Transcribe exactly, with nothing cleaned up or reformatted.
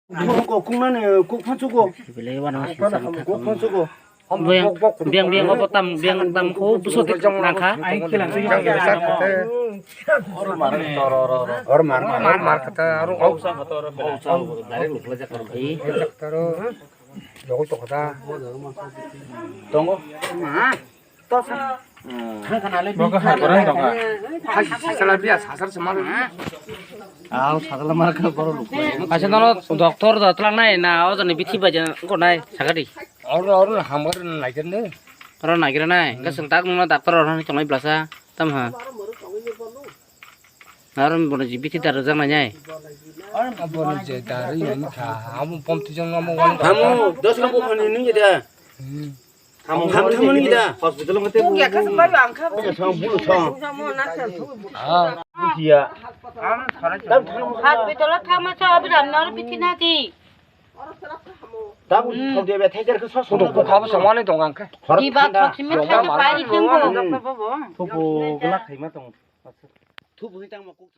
Kok kok kungnani kok phansugo. Belai wano kok phansugo. Biang biang biang obo tam biang tam ko buso dik nangkha. Or mar mar mar kata aro au. Direct lukla jak. Taro. Jogo to kata. Tongo. Ma. Tos. Thang kana le. Bogo ha borang tonga. Hai sala biya sasar semal. Au sasar mar ka boro lukla. Acha nono doctor da tlang nai na o jani bithi baja ko nai sagadi. Oro oro hamar naijer ne. Oro naijer nai. Ka sung tak nono doctor oro ni tongnai blasa. Tam ha. Aro bono ji bithi dar jak nai nai. Bono je dar yang tha. Amo pom tu jong amo wan. Hamu dos ka bo khani ni da. Ham ham ni da. Hospital mate. Bung ya ka sung ba ang kha. Sang bulu sang. Butia. Hospital kha ma sa abi ram nor bithi na di. Tabu thok dia be thai jar ke sos. Ko ko khabo samane tong ang kha. Di ba thok simi thai pai ri thang bo. Thupu gula khaima tong. Thupu ni tang ma kuk.